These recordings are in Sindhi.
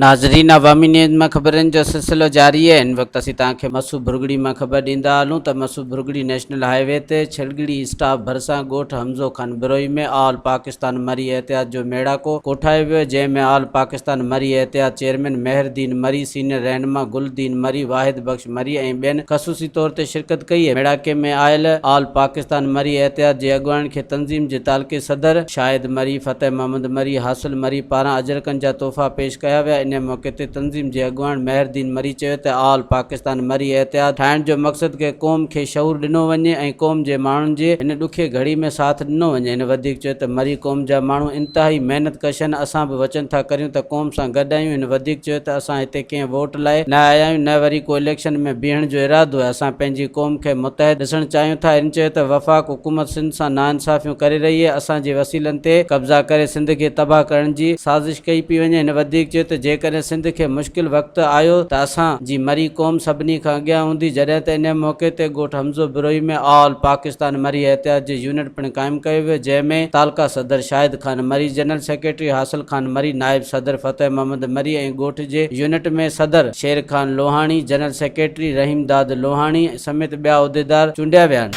ناظرين عوامي نيوز مان خبرن جو سلسلو جاري آهي هن وقت اسين توهان کي مسو ڀرڳڙي مان خبر ڏيندا هلون ته Masu Bhurgri national high V تي ڇلڳڙي اسٽاپ ڀرسان ڳوٺ حمزو خان بروهي ۾ آل پاڪستان مري احتياط جو ميڙاڪو ڪوٺايو ويو جنهن ۾ آل پاڪستان مري احتياط چيئرمين مهر دين مري سينئر رهنما گل دين مري واحد بخش مري ۽ ٻين خصوصي طور تي شرڪت ڪئي. ميڙاڪي ۾ آيل آل پاڪستان مري احتياط جي اڳواڻن کي تنظيم جي تعلقي صدر شاهد مري، فتح محمد مري، حاصل مري پاران اجرڪن جا تحفا پيش ڪيا ويا. انهي موقعي تي تنظيم جي اڳواڻ مهر دين مري چيو ته آل پاڪستان مري احتياط ٺاهڻ جو مقصد کي قوم کي شعور ڏنو وڃي ۽ قوم جي ماڻهن جي هن ڏکي گهڙي ۾ ساٿ ڏنو وڃي. هن وڌيڪ چيو ته مري قوم جا ماڻهو انتهائي محنت ڪش آهن، اسان به وچن ٿا ڪريون ته قوم سان گڏ آهيون. هن وڌيڪ چيو ته اسان هتي ڪنهن ووٽ لاء نه آيا آهيون نه وري ڪو اليڪشن ۾ بيهڻ جو ارادو آهي، اسان پنهنجي قوم کي متحد ڏسڻ چاهيون ٿا، هن چيو ته وفاق حڪومت سنڌ سان ناانصافيون ڪري رهي آهي، اسان جي وسيلن تي قبضا ڪري سنڌ کي تباهه ڪرڻ جي سازش ڪئي پئي وڃي، هن وڌيڪ چيو ته جيڪڏهن سنڌ کي مشڪل وقت آيو ته اسان جي مري قوم سڀني کان اڳيان هوندي، جڏهن ته انهي موقعي تي ڳوٺ حمزو بروهي ۾ آل پاڪستان مري احتياط جي يونٽ پڻ قائم ڪيو ويو، جنهن ۾ تعلقه صدر شاهد خان مري، جنرل سيڪريٽري حاصل خان مري، نائب صدر فتح محمد مري ۽ ڳوٺ جي يونٽ ۾ صدر شير خان لوهاڻي، جنرل سيڪريٽري رحيم داد لوهاڻي سميت ٻيا عهديدار چونڊيا ويا آهن.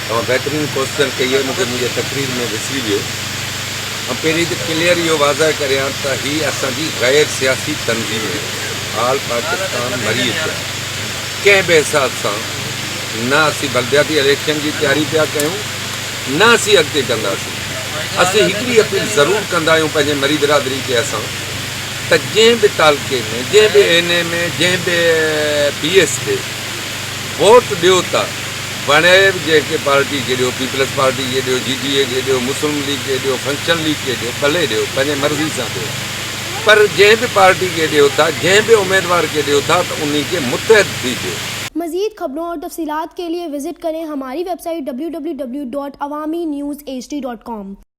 توهان بهترين ڪوسچن ڪئي آهي مون کي منهنجي تقرير ۾ وسري ويو آئون پهرين ته ڪليئر اهو واضح ڪريان ته هي اسان جي غير سياسي تنظيم آهي آل پاڪستان مري اتحاد ڪنهن به حساب سان نه اسين بلدياتي اليڪشن جي تياري پيا ڪيون نه اسين اڳتي ڪنداسين اسين هڪڙي اپيل ضرور ڪندا آهيون پنهنجي مري برادري کي اسان ته جنهن به تعلقي ۾ جنهن به اين اي ۾ جنهن به پي ايس کي ووٽ ڏيو ته وڻي به جنهن کي پارٽي کي ڏيو پيپلز پارٽي کي ڏيو جي ڊي اي کي ڏيو مسلم ليگ کي ڏيو فنڪشن ليگ کي ڏيو ڀلي ڏيو پنهنجي مرضي سان ڏيو پر جنهن به پارٽي کي ڏيو ٿا جنهن به اميدوار کي ڏيو ٿا ته انهي کي متحد ٿي ڏيو. مزيد خبرون اور تفصيلات کے لئے وزٽ ڪرين ھماري web site www.awamiNewsHD.com.